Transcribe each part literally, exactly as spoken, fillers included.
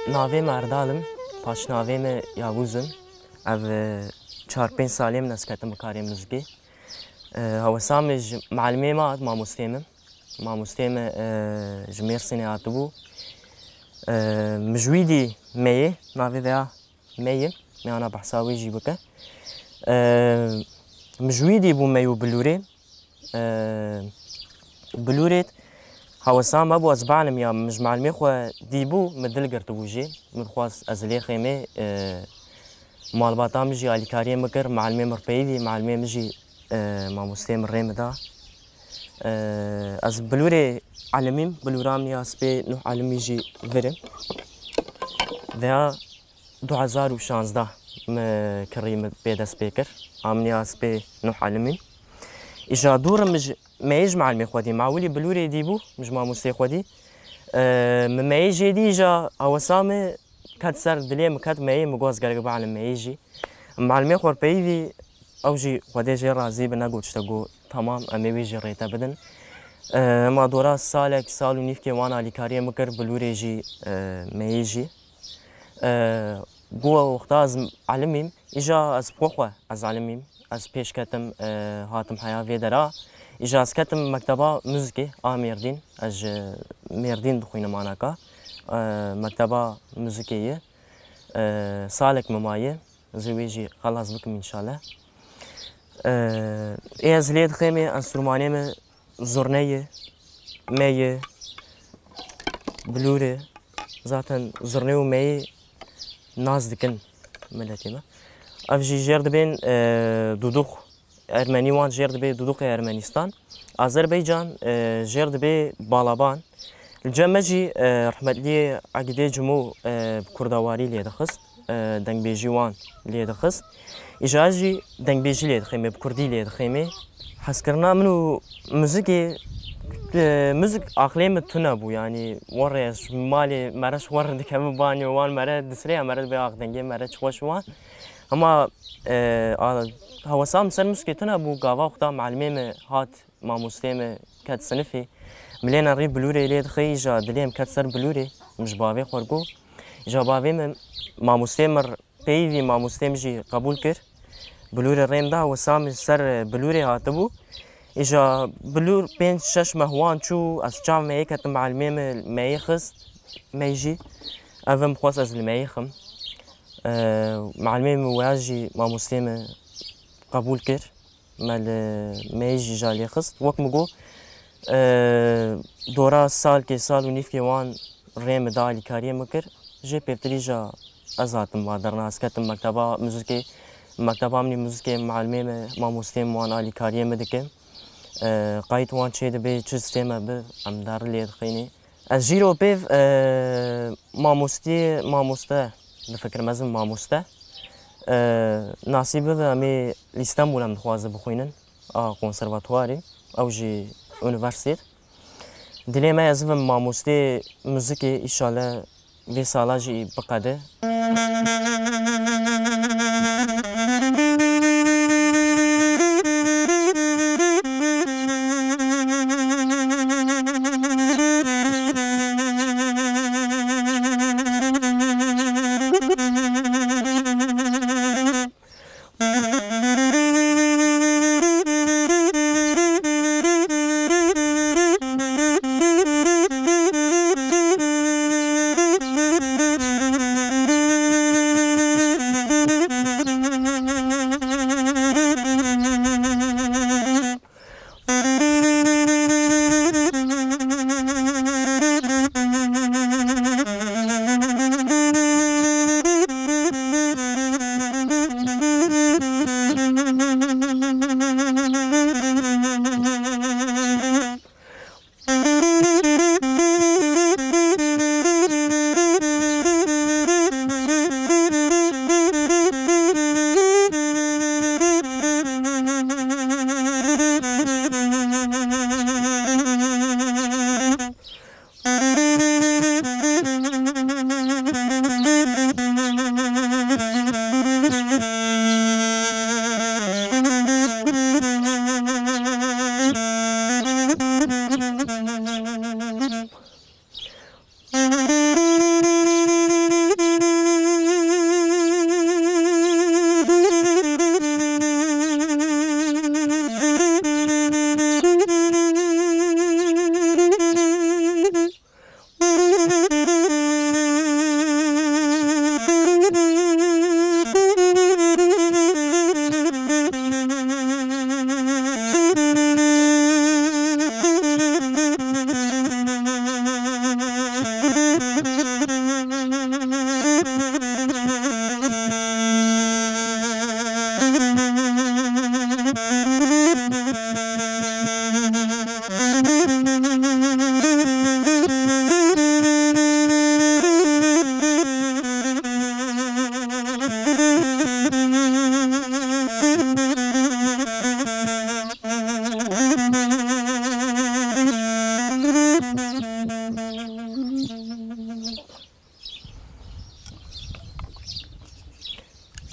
Navê me Erdal im, paşnavê me Yavuz im. Ev, e, çar pênc salê min ez ketim bi karê muzikê. E, hewesa min ji malimê me hat, mamostê min. Mamostê min, e, ji Mêrsînê hatibû. E, min ji wî dî meyê, navê vêya Meyê, meyana behsa wê jî bike. E, min ji wî dî bû mey û bilûrê. E, bilûrê hewesa me bû ez bialim ya, min ji malimê xwe dîbû, min dil girtibû jê. Min dixwest ez lê xêmê, e, malbata min jî alîkariyê min kir, malimê min rê peyivî, malimê min jî, e, mamostê min rê min da. E, ez bilûrê elimîm, bilûra min ya spê Nuh Elimî jî vir e. Veya du hezar û şazdeh min kirî min pê dest pê kir. A min ya spê Nuh Elimî. Îja dûr min ji meyê ji malimê xwe dî. Ma wilî bilûrê dî bû, min ji mamostê xwe dî. E, min meyê jê dî, îja hewesa min ket ser dilê min, ket meyê, min got ez gerek bialim meyê jî. Malimê xwe peyivî, ew jî Xwedê jê razî bi, negot tiştek, got, tamam, em ê wê jî rê te bidin. E, ma dora salek, sal û nîvkê wan alîkariyê min kir, bilûrê jî, e, meyê jî. E, got wexta ez elimîm, îja ez bi xwe xwe ez elimîm. Ez pêş ketim, e, hatim heya vê dera. Îja ez ketim mekteba muzikê a Mêrdîn. Ez ji Mêrdîn dixwînim anaka. E, mekteba muzikê ye. E, salek min maye. Ez ê wê jî xelas bikim înşallah. E, ê ez lê dixêmê enstrûmanê min zurne ye, me ye, bilûr e. Zaten zurne û meyê nas dikin miletê me. Ev jî jêr dibên, e, duduk. Ermenî wan jêr dibê dudukê Ermenistan. Azerbaycan, e, jêr dibê balaban. Li cem me jî, e, rehmetliyê Egîdê Cimo, e, bi kurdawarî lê dixist. E, dengbêjî wan lê dixist. Îja ez jî dengbêjî lê dixêmê, bi kurdî lê dixêmê. Hezkirina min û muzikê, e, muzik aqlê min tune bû, yanî werê ez ji malê mere ji wer dikevim banyo wan mere disrê ya mere dibê ax dengê mere çi xweş wan. Hema, e, a, hewesa min ser muzikê tune bû, gava wexta malimê min hat, mamostê min ket sinifê. Min lê nerî bilûrê lê dixê, îja dilê min ket ser bilûrê. Min ji bavê xwe got. Îja bavê min, mamostê min peyivî, mamostê min jî qebûl kir. Bilûrê rê min da, wisa min ser bilûrê hatibû. Îja bilûr pênc şeş meh wan çû, ez çav meyê ketim, malimê min meyê xist, mey jî. Ev min xwest ez li meyê xim. E, malimê min waya jî mamostê min qebûl kir. Me li meyê jî ja lê xist. Wek min got, e, dora salkê, sal û nîvkê wan rê min da, alîkariyê min kir. Jê pêvtirî ja ez hatim va derna, ez ketim mekteba muzikê. Mekteba min ê muzikê, malimê min, mamostê min wan alîkariyê min dikin. E, qayît wan çê dibe, çi stê me bi, em der lê dixînê. Ez jî ro pêv, e, mamostê, mamoste, difikirim ez im mamoste. E, nasîb bibe em ê li Stenbul em dixwaze bixwînin, a konservatuwarê, ew jî unîversîtet. Dilê me ez bim mamostê muzikê, îşallah vê sala jî biqede.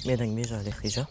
Bê dengbêja lê xîja.